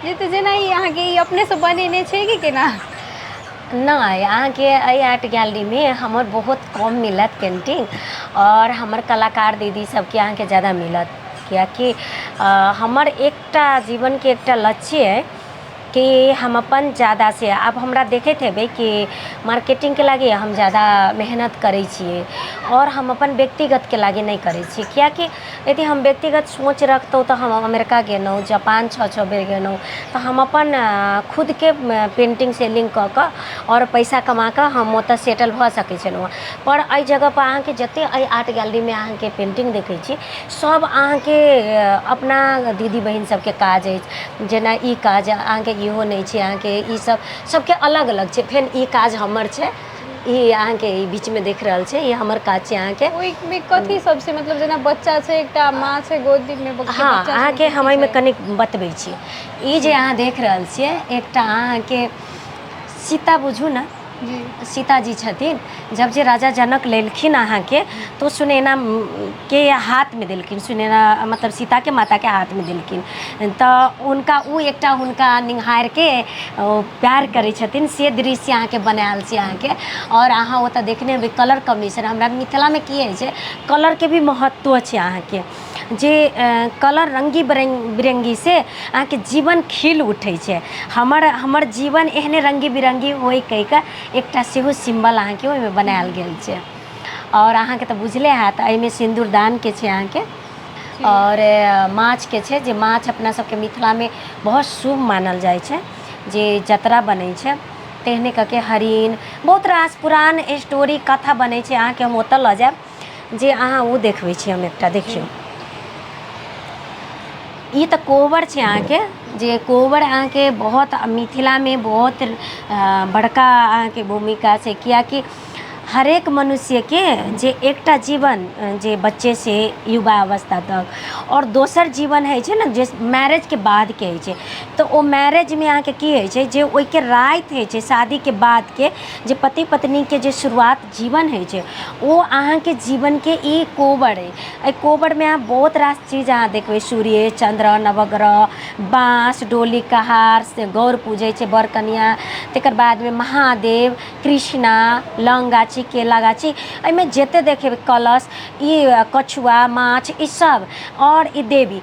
जे तऽ जेना ई अहाँके ई अपनेसँ बनेने छै कि केना? नहि, अहाँके एहि आर्ट गैलरीमे हमर बहुत कम मिलत पेन्टिंग आओर हमर कलाकार दीदी सबके अहाँके जादा मिलत, किएकि हमर एकटा जीवनके एकटा लक्ष्य अइ कि हम अपन जादासँ, आब हमरा देखैत हेबै कि मार्केटिंगके लागि हम जादा मेहनत करै छियै आओर हम अपन व्यक्तिगतके लागि नहि करै छियै, किएकि यदि हम व्यक्तिगत सोच रखतहुँ तऽ हम अमेरिका गेलहुँ, जापान 6-6 बेर गेलहुँ, तऽ हम अपन खुदके पेन्टिंग सेलिंग कऽ कऽ आओर पैसा कमा कऽ हम ओतऽ सेटल भऽ सकै छलहुँ हँ। पर एहि जगहपर अहाँके जतेक एहि आर्ट गैलरीमे अहाँके पेन्टिंग देखै छी, सब अहाँके अपना दीदी बहिन सबके काज अछि। जेना ई काज अहाँके इहो नहि छै, अहाँके ई सब सबके अलग अलग छै। फेर ई काज हमर छै, ई अहाँके ई बीचमे देख रहल छै, ई हमर काज छै अहाँके। ओहिमे कथी सब छै? मतलब जेना बच्चा छै, एकटा माँ छै गोदीमे। हँ, अहाँके हम एहिमे कनिक बतबै छी। ई जे अहाँ देख रहल छियै, एकटा अहाँके सीता बुझू ने, सीताजी छथिन। जब जे राजा जनक लेलखिन अहाँके, तऽ ओ सुनैनाके हाथमे देलखिन, सुनैना मतलब सीताके माताके हाथमे देलखिन, तऽ हुनका ओ एकटा हुनका निहारिके ओ प्यार करै छथिन, से दृश्य अहाँके बनायल छै अहाँके। आओर अहाँ ओतऽ देखने हेबै कलर कॉम्बिनेशन। हमरा मिथिलामे की होइ छै, कलरके भी महत्व छै अहाँके, जे कलर रङ्गी बिरङ्गीसँ अहाँके जीवन खिल उठै छै। हमर जीवन एहने रङ्गी बिरङ्गी होइ कहि कऽ एकटा सेहो सिम्बल अहाँके ओहिमे बनायल गेल छै। आओर अहाँके तऽ बुझले हैत, एहिमे सिन्दूरदानके छै अहाँके आओर माछके छै, जे माछ अपना सबके मिथिलामे बहुत शुभ मानल जाइ छै, जे जतरा बनै छै तेहने कऽ के हरिण, बहुत रास पुरान स्टोरी कथा बनै छै। अहाँके हम ओतऽ लऽ जायब जे अहाँ ओ देखबै छी हम एकटा। देखियौ, ई तऽ कोहबर छै अहाँके, जे कोहबर अहाँके बहुत मिथिलामे बहुत बड़का अहाँके भूमिका छै, किएकि हरेक मनुष्यके जे एकटा जीवन जे बच्चेसँ युवा अवस्था तक आओर दोसर जीवन होइ छै ने, जे मैरेजके बादके होइ छै, तऽ ओ मैरेजमे अहाँके की होइ छै जे ओहिके राति होइ छै, शादीके बादके जे पति पत्नीके जे शुरुआत जीवन होइ छै, ओ अहाँके जीवनके ई कोबर अइ। एहि कोबरमे अहाँ बहुत रास चीज अहाँ देखबै, सूर्य, चन्द्र, नवग्रह, बाँस, डोली कहार से गौर पूजै छै बर कनिआँ, तकर बादमे महादेव, कृष्णा, लौंग गाछी, केला गाछी, एहिमे जतेक देखेबै कलश, ई कछुआ, माछ, ई सब आओर ई देवी।